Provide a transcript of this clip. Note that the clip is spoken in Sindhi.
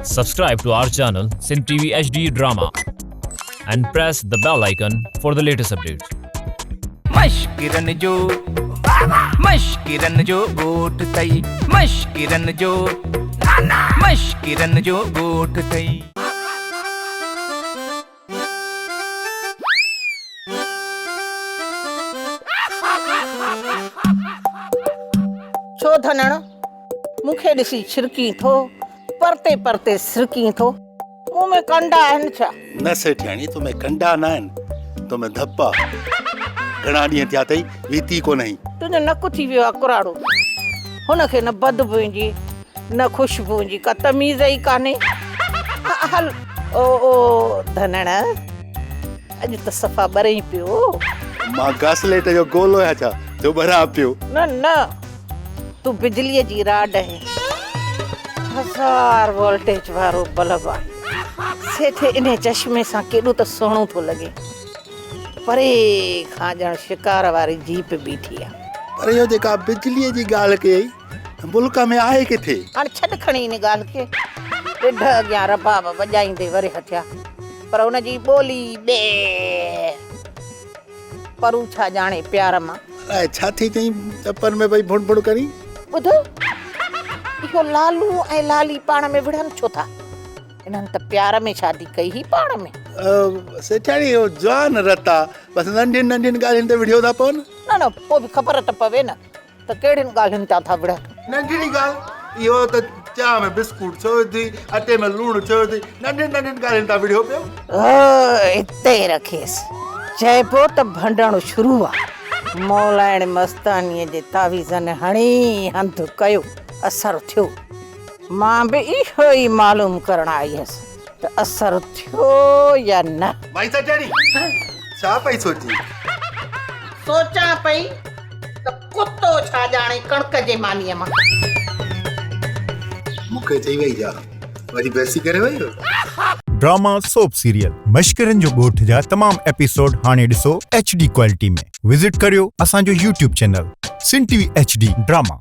Subscribe to our channel Sindh TV HD Drama and press the bell icon for the latest updates. مشڪرن جو مشڪرن جو ڳوٺ ٿئي مشڪرن جو مشڪرن جو ڳوٺ ٿئي. ڇو ڌنڻ مون کي ڏسي ڇرڪين ٿو، پرتي پرتي سرڪين ٿو، مون ۾ ڪنڊا آهن ڇا؟ نه سيٺياڻي، تو ۾ ڪنڊا نه آهن، تو ۾ ڌپ آ. گهڻا ڏينهن ٿيا اٿئي، ويتي ڪونه آهين. تنهنجو نڪ ٿي ويو آ ڪراڙو. هن کي نه بدبوء جي نه خوشبوء جي ڪا تميز ئي ڪانهي. هل او او ڌنڻ، اڄ ته صفا ٻرين پيو. مان گاسليٽ جو گولو آهيان ڇا جو ٻران پيو. نه نه، تون بجليء جي راڊ آهين. هزار وولٽيج وارو بلب آهين. سيٺ انهي چشمي سان ڪيڏو ته سهڻو ٿو لڳين. پري کان ڄڻ شڪار واري جيپ بيٺي آ. پر اهو جيڪا بجليء جي ڳالهه ڪيئي، ملڪ ۾ آهي ڪٿي؟ هاڻ ڇڏ کڻي ان ڳالهه کي. ڏڍ اڳيان رباب وڄائيندي ورهيه ٿيا، پر ان جي ٻولي ٻي. پر هو ڇا ڄاڻي پيار مان. الائي ڇا ٿي چئين چپن ۾ پئي ڀڻ ڀڻ ڪرين. ٻڌ، اهو لالو ۽ لالي پاڻ ۾ وڙهن ڇو ٿا؟ انهن ته پيار ۾ شادي ڪئي هئي پاڻ ۾. سيٺياڻي اهو جوان رت آ، بس ننڍين ننڍين ڳالهين تي وڙهيو ٿا پون. نه نه پوء به خبر ته پوي نه ته ڪهڙين ڳالهين تان ٿا وڙهن. ننڍڙي ڳالهه اهو ته چانهه ۾ بسڪوٽ ڇو وڌي، اٽي ۾ لوڻ ڇو وڌي، ننڍين ننڍين ڳالهين تان وڙهيو پيو. اتي ئي رکيس. چئبو ته ڀنڊڻ شروع آ. مولائڻ مستانيء جي تعويذن هڻي هنڌ ڪيو، اثر ٿيو. مان به اهو ئي معلوم ڪرڻ آئي هيس ته اثر ٿيو يا نه. مائي سچاڻي، ڇا پئي سوچين؟ سوچان پئي ته ڪتو ڇا ڄاڻي ڪڻڪ جي مانيء مان. مون کي چئي وئي ڇا؟ وري بيسي ڪري وئي؟ ڊراما سوپ سيريل مشڪرن جو ڳوٺ جا تمام ايپيسوڊ هاڻي ڏسو ايڇ ڊي ڪوالٽي ۾ وزٽ ڪريو اسان جو YouTube channel Sindh T V H D drama.